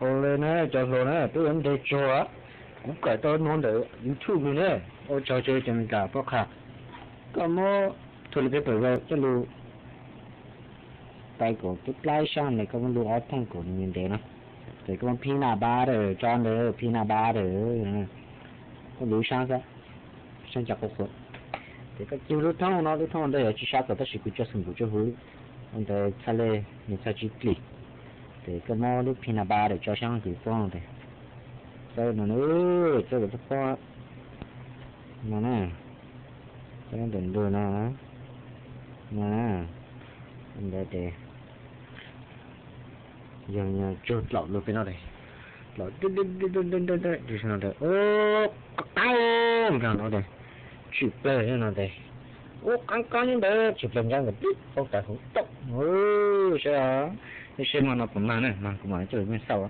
Ua li na cov hluas na, twb yuav nres tsuag, kuv kawm tau no ntawm YouTube no ne. Ua tsaug rau cov Amelikas pab qha. Koj muab thua li peb pawg coj lus tais kaum peb plaib sab ne, koj muab lub ob thooj kaum ntev no, ces koj muab phib naj bab rau tsob ntawd, phib naj bab rau, koj lub sab xwb, sab ncaj qhuav qhuav. Ces koj cig lub thooj no, lub thooj ntawd yog tsis sab tod tab sis kuv tso xum npum tso huv ntawd txhaj le, nws txhaj tsis plis. Ces koj muab lub phib naj bab rau tsob sab kws poob tes, txawb no, txawb tus pob no na, txawb tus ntug no, no na, ntawd ces yog tsuag dlaum lug peb no tes, dlaum no tes, ub, qab qab nkaus no tes, tshwm plawg no tes, ub, qab qab ntawd tshwm plawg nkaus ntawd pib poob tawm hauv toj. Saib, saib mas no puas mag na, mas kuv mam coj mej xauj.